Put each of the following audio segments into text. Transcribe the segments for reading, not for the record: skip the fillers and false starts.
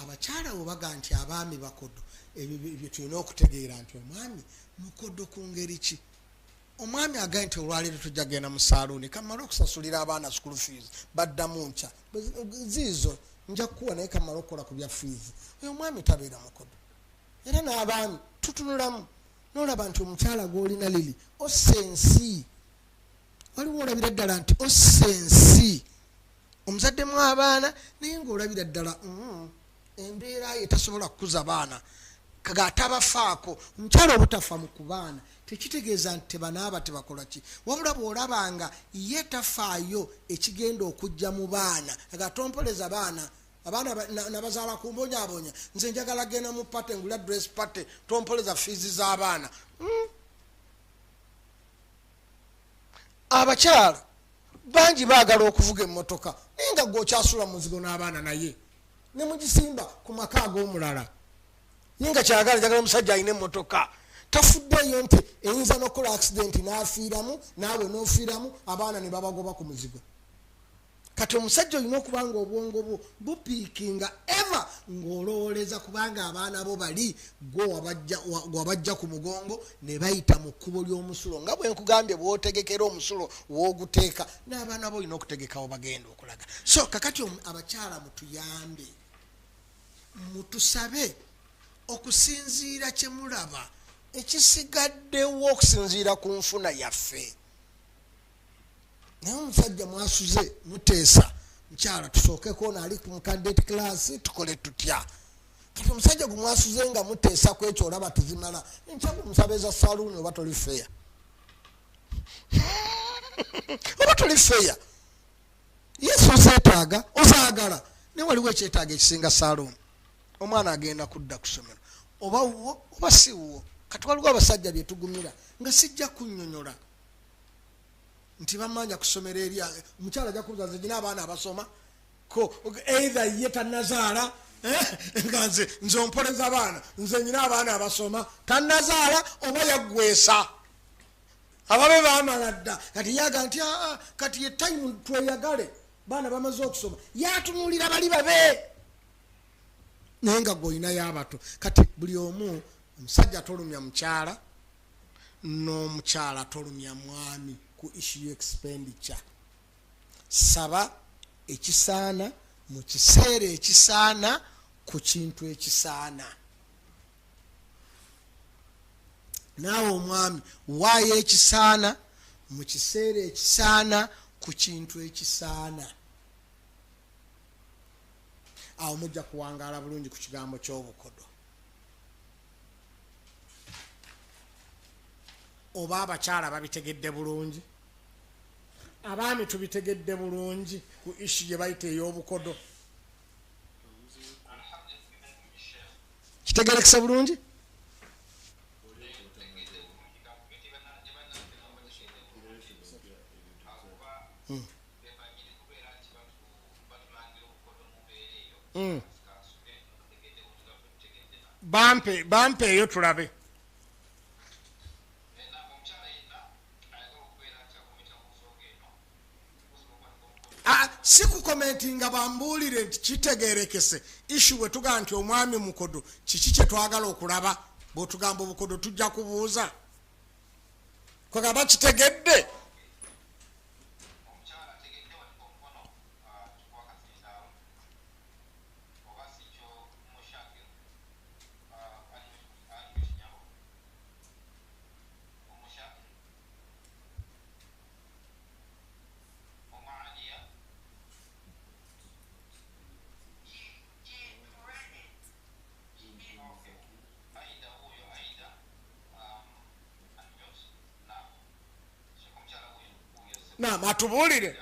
Abakyala bwe nti abaami bakodo, ebyo bye tulina okutegeera nti omwami mukodo ku ngeri ki. Omwami agambye nti olwaleero tujja genda mu saaluuni, kamale okusasulira abaana school fees, baddamu nkya ziizo nja kukuwa, naye kamale okukola ku bya fees. Oyo omwami tabeera mukodo. Era n'abaami tutunulamu n'olaba nti omukyala gw'olina liri ossa ensi, waliwo olabira ddala nti ossa ensi, omuzaddemu abaana, naye ng'olabira ddala embeera ye tasobola kukuza baana, kaga atabafaako. Omukyala obutafa mu kubaana tekitegeeza nti tebanaaba tebakola ki, wabula bw'olabanga ye tafaayo ekigenda okujja mu baana, aga tompoleza baana, abaana nabazaala kumbonyaabonya, nze njagala genda mu party, ngula dress party, tompoleza fiizi z'abaana. Abakyala bangi baagala okuvuga emmotoka, naye nga gwe okyasula muzigo n'abaana, naye ne mugisimba ku maka ag'omulala, naye nga kyagala njagala omusajja alina emmotoka, tafuddeeyo nti eyinza n'okukola accident n'afiiramu, naawe n'ofiiramu, abaana ne babagoba ku muzigo. Kati omusajja olina okuba nga obwongo bwo bupiikinga eva ng'olowoleza, kubanga abaana bo bali gwe wabajja ku mugongo ne bayita mu kkubo ly'omusulo, nga bwe nkugambye bw'otegekera omusulo w'oguteeka, n'abaana bo olina okutegekawo bagenda okulaga. So kakati abakyala mutuyambe, mutusabe okusinziira kye mulaba ekisigaddewo okusinziira ku nfuna yaffe. Naye omusajja mwasuze muteesa, mukyala tusookeko ono ali ku cadet class, tukole tutya? Kati omusajja gwe mwasuze nga muteesa ku ekyo olaba tezimala, enkya gwe musaba eza saluuni, oba toli feya, oba toli feya. Yesu ozeetaaga, ozaagala, naye waliwo ekyetaaga ekisinga saluuni. Omwana agenda kudda ku ssomero, oba wuwo oba si wuwo. Kati waliwo abasajja bye tugumira nga sijja kunnyonnyola nti bamanja kusomera eri omukyala ajja kubuuza nze gina abaana abasoma ko either ye tannazaala, nga nze ompoleza baana, nze nyina abaana abasoma, tannazaala oba yaggwesa ababe baamala dda. Kati yaga nti aa kati ye time tweyagale, baana bamaze okusoma, yatunuulira bali babe, naye nga gwe olinayo abato. Kati buli omu, omusajja tolumya mukyala, n'omukyala tolumya mwami ku issue expenditure. Saba ekisaana mu kiseera ekisaana ku kintu ekisaana. Naawe omwami waayo ekisaana mu kiseera ekisaana ku kintu ekisaana. Awo mujja kuwangaala bulungi ku kigambo ky'obukodo. Oba abakyala babitegedde bulungi, abaami tubitegedde bulungi ku issue gye bayita ey'obukodo. Kitegerekese bulungi? Bampe bampeeyo tulabe. Si kukomentinga, bambuulire nti kitegerekese. Issue bwe tugamba nti omwami mukodo, kiki kye twagala okulaba? Bw'otugamba obukodo tujja kubuuza kwegamba kitegedde. Naam, atubuulire.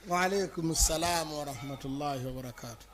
Wa alaikum salamu wa rahmatullahi wa barakatuh.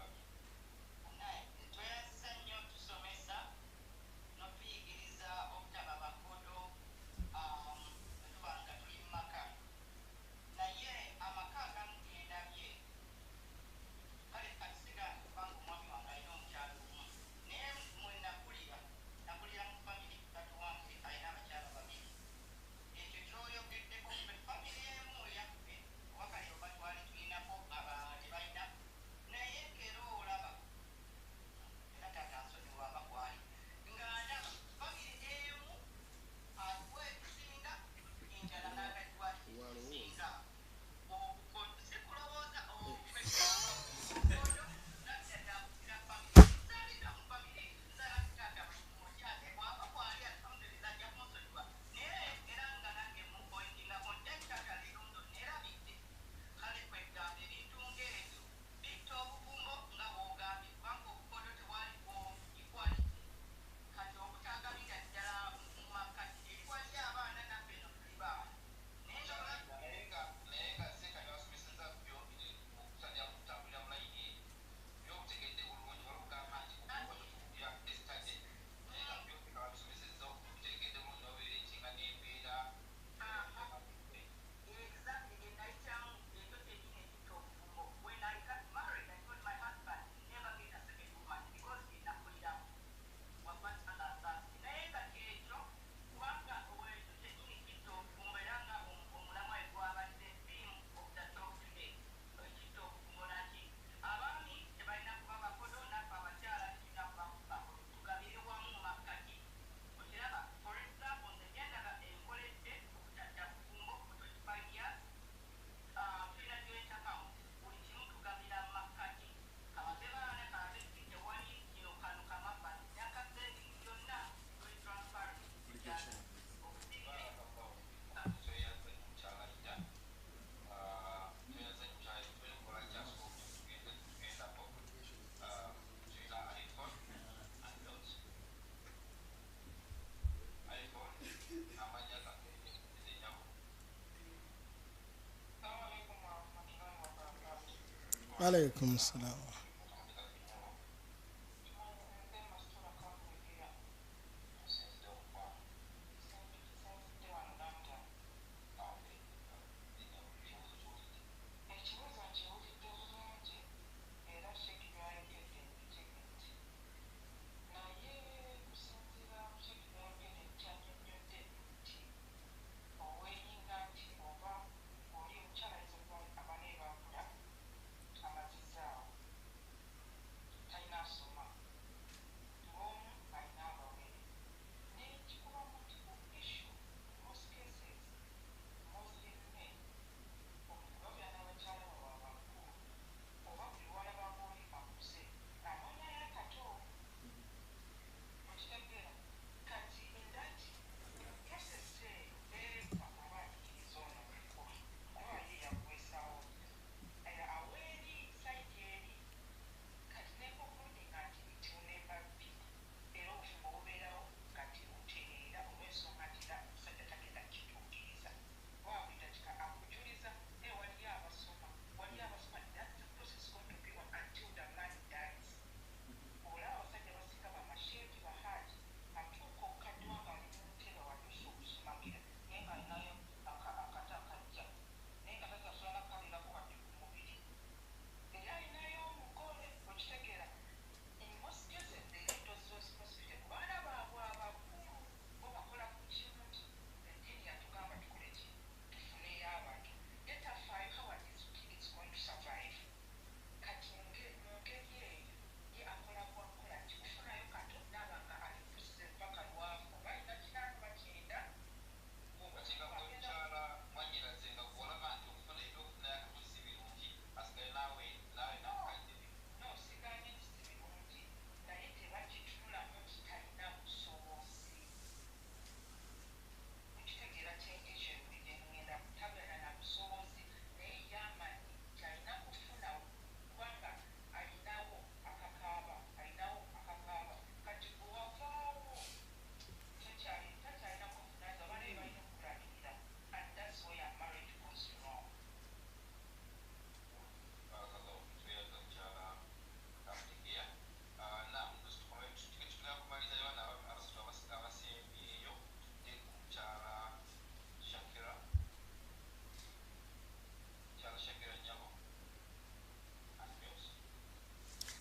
Alaikum salaam.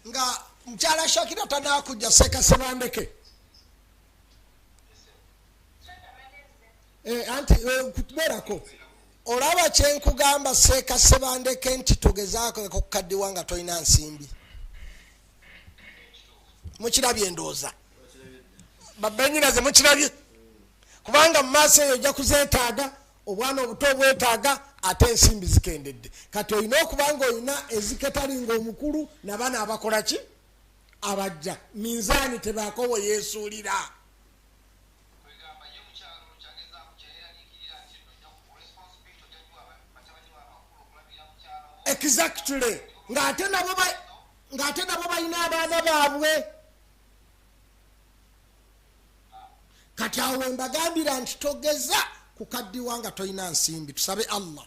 Nga mukyala Shakira tanakujja Seka Sebandeke. Anti kutubeerako olaba kyenkugamba Seka Sebandeke nti togezaako okukaddiwa nga tolina nsimbi. Mukirabye endowooza babbenyinaze mukirabye, kubanga mu maaso eyo ojja kuzeetaaga, obwana obuto obwetaaga, ate ensimbi zikendedde. Kati olina okuba nga olina eziketalinga omukulu nabana abakola ki abajja minzaani tebaako we yeesuulira. Exactly. Ng'ate nabo balina abaana baabwe. Kati awo we mbagambira nti togeza kukaddiwa nga tolina nsimbi. Tusabe Allah